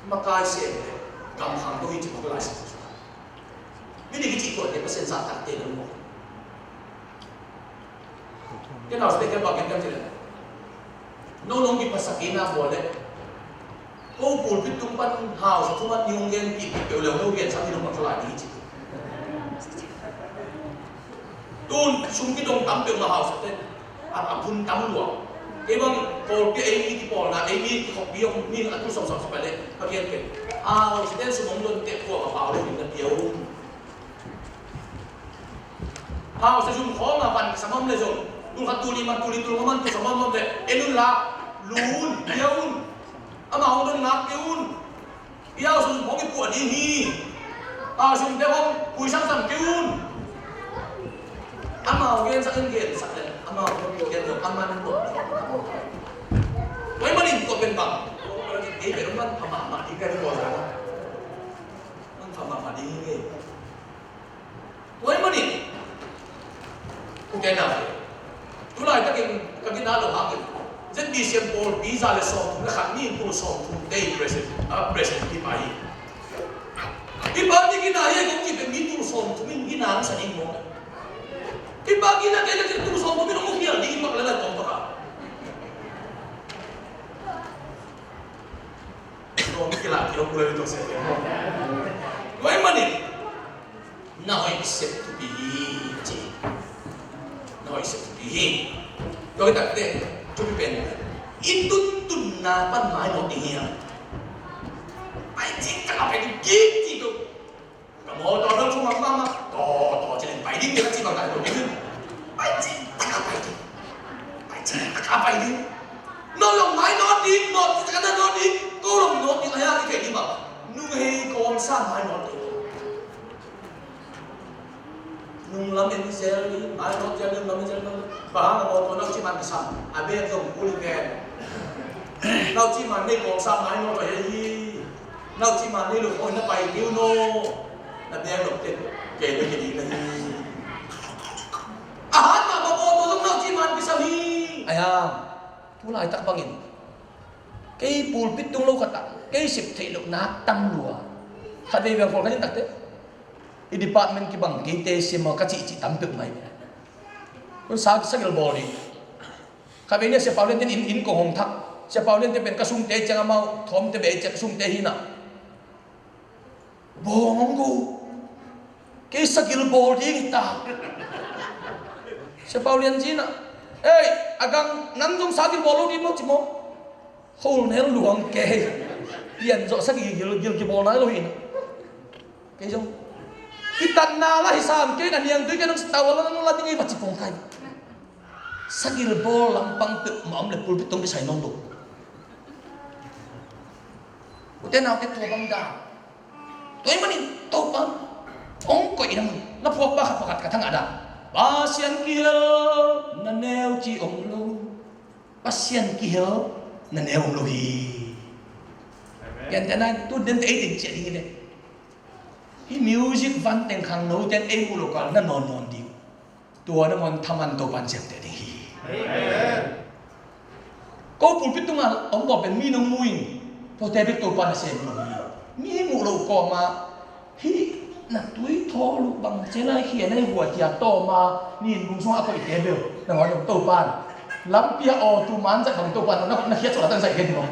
makai se le gam khang ko hi ci ko lai se. Midik ci ko te pasen sa tak te lo mo. Ken hausa te ken bang ken ka ci le. No nong kiphasak in a bua le. Ko pulpit tung pan hausa thuman ni hong gen kik kik peuh le no gen sak ni nong bang khalai ni ci. Tun sum kidong tam peuh ma hausa te. A, a phun tam lua. Kei bang pawlpi ei mi kipawlna ei mi kikhoppi hong mi a tu sawmsawm sa pai le. Ka gen pen. Hausa te sum hong don te kua ma pau lo ni na pia um. Hausa zum khawng a van kisam om le zong tul khat tul nih man tul nih tul nga man tul sawm om om le en un la lu un pia un. Amau hong don ngak pia un. I hausa zum khawng i puah ding hi. Hausa zum te khawng pui samsam kei un. Amau gensak in gensak le amau hong gen zong a man puah. Tua i manin tua pen bang. Ei pen man pha mahmah ding ka hi puah zang. Man pha mahmah ding hi. Tua ahih manin kute na, tu laitakin ka gina lo hangin ZBCM pawlpi za le sawmthum le khat mi in tul sawmthum te in president, ah, president kipai hi. Hih pa mi gina hi kong cih pen mi tul sawmthum in gina ang sa ding maw? Hih pa gina kei le cih tul sawmthum in hong khial ding hi pak le lai tawm pak a. Tua mi kilak kilo pulai tua se. Tua ahih manin na hoih sep thupi hi ci. Na hoih sep thupi hi. Tua hi takte thupi pen i tuntunna pan mai mawk ding hi a. Pai cing tak a pai ding kik ci ko. Ka mawtaw dong sungah mahmah taw taw ci leng pai ding ding a ci bang ka tua ding. Pai cing tak a pai ding. Pai cing tak a pai ding. No zong mai nawt ding, nawt cing tak a na nawt ding. Ko zong nawt ding a ya ki kei ding bang. Nung hei kawmsa mai nawt ding. Nung lam en zel ding, ngai nawt zel ding, lam en zel ding. Bang hang a bawl tua nau ci man kisam, a bek zong kul pen. Nau ci man nei kawng sam ngai nawt a hi. Nau ci man nei lukhawi na pai kei un aw. Na bek lok tek, kei bek kei ding na hi. A hat mah ba bawl tua zong nau ci man kisam hi. Ai hang, tu laitak bangin. Kei pulpit tung lo khat ah kei sep theih loh nak tam lua. Khat vei veng khol khat in takte i department kibang keite sim aw ka cihcih tam peuhmah hi. Sa, sagil bawl ding. Khat vei ni a Sia Pau Lian te in, inn kong hong thak. Sia Pau Lian te pen ka sumte ciang amau thawmte beh ciang ka sumte hi na. Bawng hong go. Kei sagil bawl ding hi ta. Sia Pau Lian ci na. Ei, a gang nang zong sagil bawl lo ding maw ci maw? Khol nel luang kei. Pian zawh sagil gil, gil kibawl nai lo hi na. Kei zong kitatna la hi sam kei na niang tui kei nang sitawa la nang la ding ei va ci pong kai. Sagil bawl lampang peuhmah om le pulpit tong kisai nawn lo. Ute naute tua bang dan. Tua ahih manin Topa hong koihna mun la phuak pa khat pakhat ka thangah dan. Pasian kihel na neu ci om lo. Pasian kihel na neu om lo hi. Gentehna in tu dente ei teng ciah ding hi le. Hih music van teng khangno ten ei muh lo kal na nawn nawn ding. Tua nangawn thaman Topan ciamteh ding hi. Amen. Ko pulpit tungah om bawl pen mi nong mu in tuate bek Topan a sem lo hi. Mi muh lo kawmah hih na tui thawl uh bang cia lai khia nai hua cia tawma nin bung sungah a koihte bel nangawn om Topan lampi a aw tu man zaih bang Topan na, na khiat suah la tan zaih khen hi maw?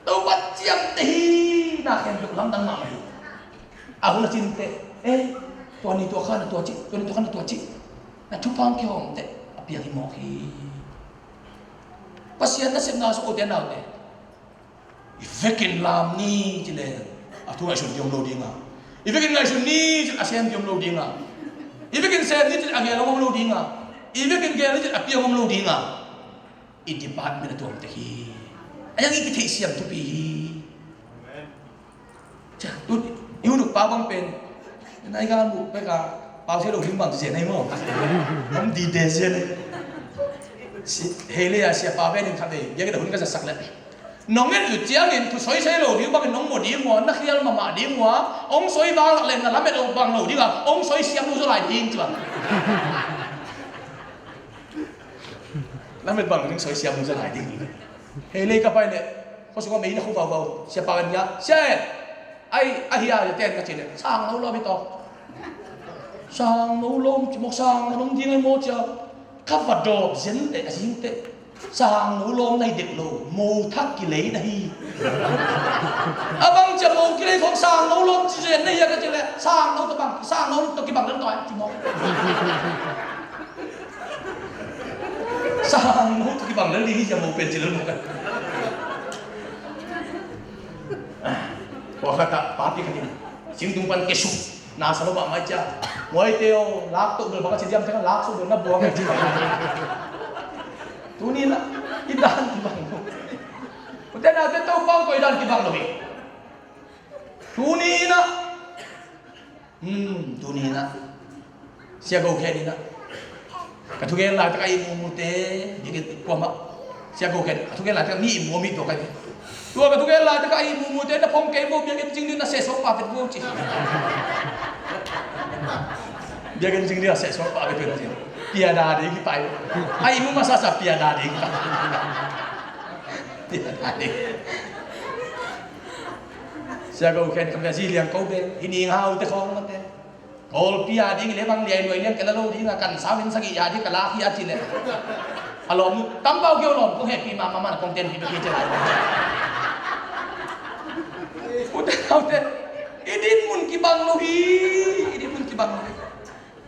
Topan ciamteh hi. Na khen tuk lamdang mahmah hi. A hun a cin teh, eh, tua ni tua kha na tua cih, tua ni tua kha na tua cih. Na thupha hong kihawm teh a piang hi mawk hi. Pasian nasepna sung ute naute, i vekin lam ni ci le a thu ngaihsun ding om lo ding a, i vekin ngaihsun ni ci le a sem ding om lo ding a, i vekin sem ni ci le a gel om lo ding a, i vekin gel ni ci le a piang om lo ding a. I department a tuamtek hi. A yang i kitheihsiam thupi hi. Amen. Cia, tu, i hunuk pa bang pen nai gal muh pek a pau thei lo him bang ci zen ahi maw? Om di de zen ahi. Hei le a sia pa pen in khat vei biakinn a hun ka zatsak le nong et lut ciangin thu soi sei lo ding bangin nong mu ding ua, na khial mahmah ding ua, ong soi vang lak leng na lamet lo bang lo ding a, ong soi siam lo zaw lai ding ci bang. Lamet bang lo ding soi siam lo zaw lai ding. Hei lei ka pai leh khuasung a mei na khu vauvau sia pa kan hia sia e. Ai a hia ya ten ka ci leh sang lo lawm hi tawh. Sang lo lawm ci mawk sang lo nong ding ai maw cia. Ka va dawp zen leh a zing teh sang lo lawm na hi dek lo mo thak kilei na hi. A bang cia mo kilei khawng sang lo lawm ci zen na hi a ka ci leh sang lo tawh bang sang lo tawh kibang lem tawh ai ci mawk. Sang lo tawh kibang lel ding hi cia mo pen ci lel mo kan. Kua khat ah papi khat in singtung pan kesuk na sa lo mahmah cia. Muaite aw lak toh bel bang a ci diam teng lak suk bel na buang a ci. Tuni na i dan kibang lo. Ute naute Topa hong koih dan kibang lo hi. Tuni na Hmm, tuni inah Sia Go Khen inah ka thugen laitak a ihmu mute dikit kuamah Sia Go Khen a thugen laitak a mi ihmu a mi tua kai. Tua ka thugen laitak a ihmu mute na phong kei mo biakinn zing ding na sehsuak pa vet vo ci. Biakinn zing ding a sehsuak pa vet vo ci. Piada ding kipai. A ihmu masasa piada ding kipai. Piada ding. Sia Go Khen ka bia zi liang ko be hi ning hau te khong mate. Kawlpi a ding le bang liai nuai liang kela lo ding a kan sau in sagih a ding ka la hi a ci le. A lawm tampau kio lawm kong hehpih mahmah man kong tenpih bek hi ci lai. Ute naute i dinmun kibang lo hi. I dinmun kibang lo hi.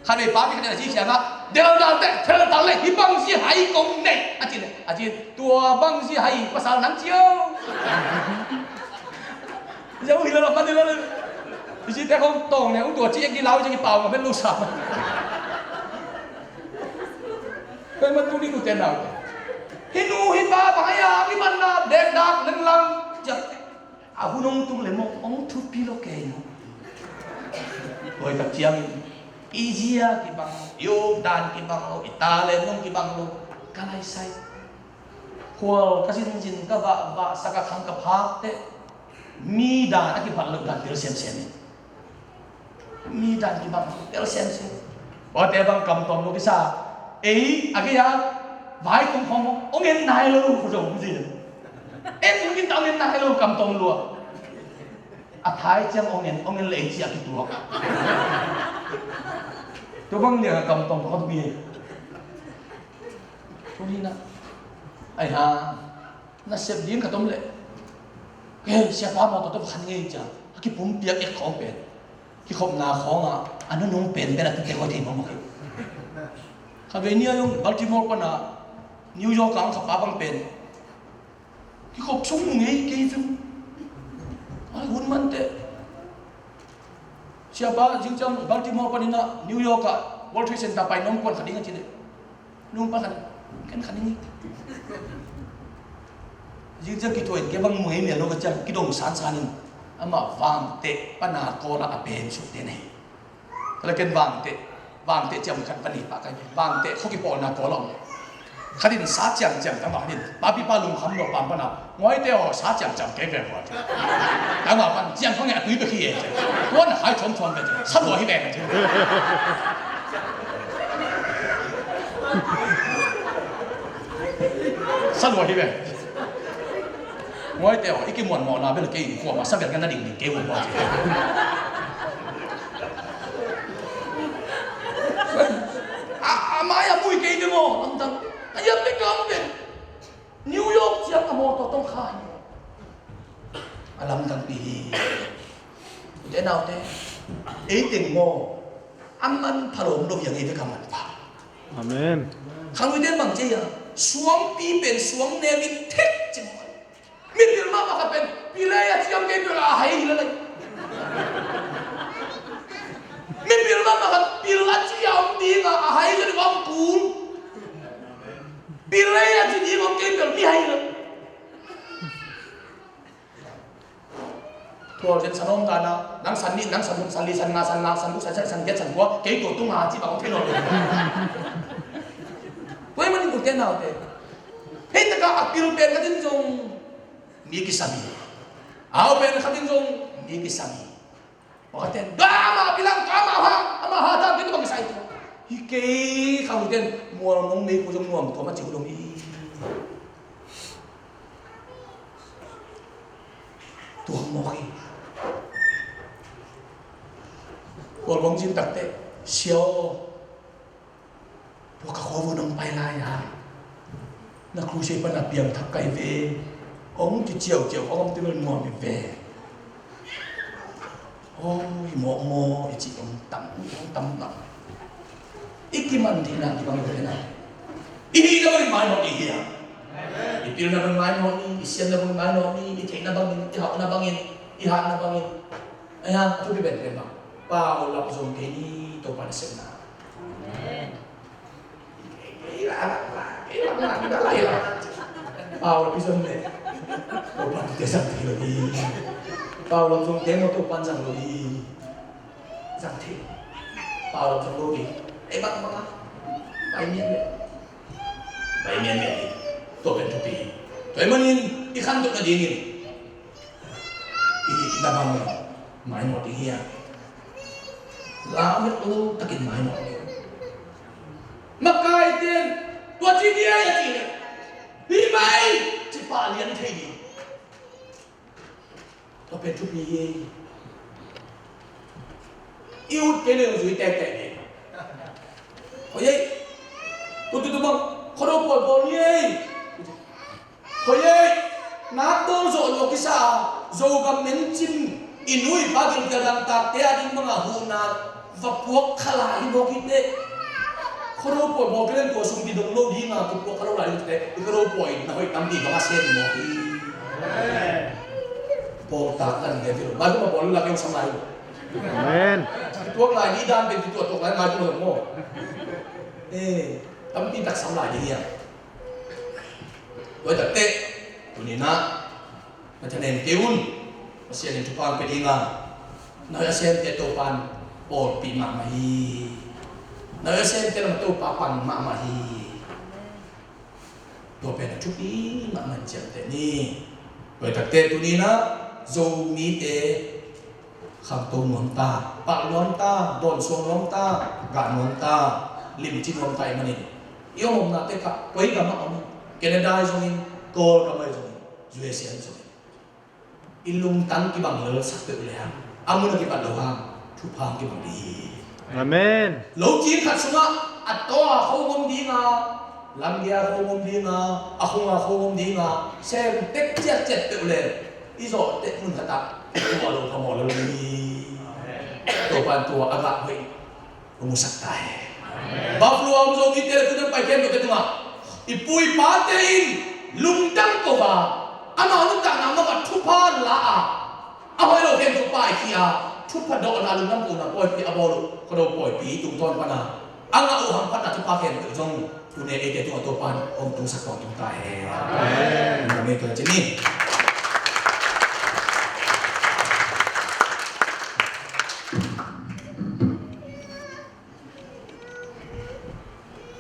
Khat vei pa khat in a ci ciangah deldalte theltal le hih bangci hai kong neih a ci le a ci tua bangci hai pasal nang cio. Zo hi lo lo pan hi lo lo. Hi ci te kong tawng ne u tua ci ek di lau ci ki pau ma men lo sa. Koi man tu ni nu te nau. Hi nu hi pa bang ai a mi man na dek dak leng lang. A hun hong tung le mawh hong thupi lo kei mawh. Tua hi tak ciangin i zia kibang lo, i updan kibang lo, i talent zong kibang lo. Ka laisai khual ka zinzin ka vahvah sak a khang ka phak teh mi dan a kibat loh dan tel semsem in. Mi dan kibang tel semsem. Khuate bang kam tawm lo kisa ei a gei a vai kong khawng hong en nai lo khuazong zin. En ung in ta ung in na helo kam tawm lua. A thai ciang ong en, ong en lei ciah kituak. Tua bang liang a kam tawm tawm khat mi. Tuni na. Ai ha. Na sep ding ka tom leh. Ke siapa mawtaw tawh khan ngei ciang. A kipumpiak ek khawng pen. Kikhopna khawngah a nunung penpen a tute koi thei mawkmawk hi. Kha vei ni a zong Baltimore pana New York a ang khapa bang pen kikhop sung nung ei kei zong. Ai hun mante. Siapa zingciang Baltimore paninah New York ah World Trade Center pai nong kuan kha ding a ci leh. Nung pa khat ken khat ning. Zingciang kithuah in kei bang mui mel lo ka ciang kidong sansan in amah vangteh pana kawla a pen sukte nei. Kala ken vangteh vangteh ciam khat pani pa kai vangteh kho kipawlna kawla om. Khat in sa ciangciang ka vang in papi pa lungkham lo pam pana. Nguaite aw sa ciangciang kei ve hua. Tangwa pan ciang khong e a tui bek hi e. Tuan a hai chuamchuam ve. Sa lua hi ve. Sa lua hi ve. Nguaite aw i kimuan mawhna bel kei in kuama sa vel ngan na dingding kei un hua. A mai a mui kei ding aw lamdang. A yam bek kam bek. New York ciang a mawtaw tong kha hi. A lamdangpi hi. Ute naute, ei teng maw a man phalawm lo hi a ngei vek a man pha. Amen. Khang uite bang cia suangpi pen suang nem in thek ci maw. Mipil mahmah khat pen pilei a ciam kei pen a hai hi la lai. Mipil mahmah khat pil a cia om dinga a hai hi la om kul. Pilei a ci ding om kei bel mi hai lo. Tual zen san om dana nang san nih nang san luk san li san nga san nga san luk san san san giat san kua kei tua tunga ci bang om kei lo. Tua i manin ute naute hei taka a pil pen khatin zong mi kisami. Au pen khatin zong mi kisami. Pakhat ten, "Ga ama bilang ka ama ha, ama ha ta kei tu bang sai tu." Hi kei kha hu ten mual mong mei ku zong nuam tuam a ci hu dong hi. Tuam mawk hi. Mual mong zin takte siaw. Tua ka khua vun hong pai lai a na crusade pan a piangthak kai ve. Hong kiciauciau hong om tivil nuam hi ve. Aw hi mawkmaw i cih hong tam hong tam tam. I kiman theihna kibang hi ve na. I hihna bangin mainawt i hi a. I pilna bangin mainawt ni, i siamna bangin mainawt ni, i theihna bangin, i hauhna bangin, i hatna bangin. Ahi hang a thupi pen pen bang Paulap zong kei ni Topa nasepna. Paulap i zong le Topa tute zang thei lo hi. Paulap zong teng lo Topa zang lo hi. Zang thei. Paulap zong lo hi. Ei bang bang a pai mian le pai mian mian hi. Tua pen thupi hi. Tua hi manin i khantoh nadingin i hihna bang mainawt ding hi a. Lau het lo takin mainawt ding. Makaite in tua ci ni a ci le hi mai ci pah lian thei ding. Tua pen thupi hi. I ut kei le zui tektek ding. Oi ei. Tu tu tu bang khodo pawl pawl ni ei. Hoi ei, nak bawl zawh lo kisa a Zogam mencin i nu i pa gilkial dangtakte a ding banga huhna va puak khala hi mawk hi teh. Khodo pawi bawl kelen tua sung kidong lo dinga kipuak kha lo lai hi teh. I khodo pawi na hoih tampi banga sem hi mawk hi. Bawltak kan gen hi lo. Bai kuma bawl la keu sam lai lo. Amen. Kituak lai ni dan pen kituak tuak lai ngai kuma lo maw. Eh, tampi tak sam lai ding hiam. Tua hi takteh tuni-in ah na thanem kei un. Pasian in thupha hong pia ding a, na hoih a semte Topa in pawlpih mahmah hi. Na hoih a semte lam Topa pang mahmah hi. Tua pen a thupi mahmah in ciamteh ni. Tua hi takteh tuni-in ah Zomite khangto nuam ta, palh nuam ta, dawnsuak nuam ta, gah nuam ta, limci nuam ta ahih manin i om omna tek ah koi gam ah om in, Canada ahi zongin, Kawlgam ahi zongin, U S A in zong i lungtang kibang lelsak peuh le hang, a mun a kipat lo hang, thupha hong kibang ding hi. Amen. Lo cing khat sungah a taw a khong om dinga, lamgia khong om dinga, a khunga khong om dinga, sem tek ciatciat peuh le i zawh tek mun khatah tua lo phamawh lo ding hi. Topan tua a gah hoih hong musak ta hen. Buffalo a om Zomite le tu dang Pai khempeuhte tungah i pu i pate in lungdam ko a, amau nuntakna mah bang thupha la a, a hoih lo khempeuh paikhia a, thupha dawhna lungdam kohna pawipi a bawl uh Khuado pawipi tungtawn pana a ngah uh hamphatna thupha khempeuh zong tuni eite tungah Topan hong tungsak tawntung ta hen. Amen. Amen. Tua ci ni.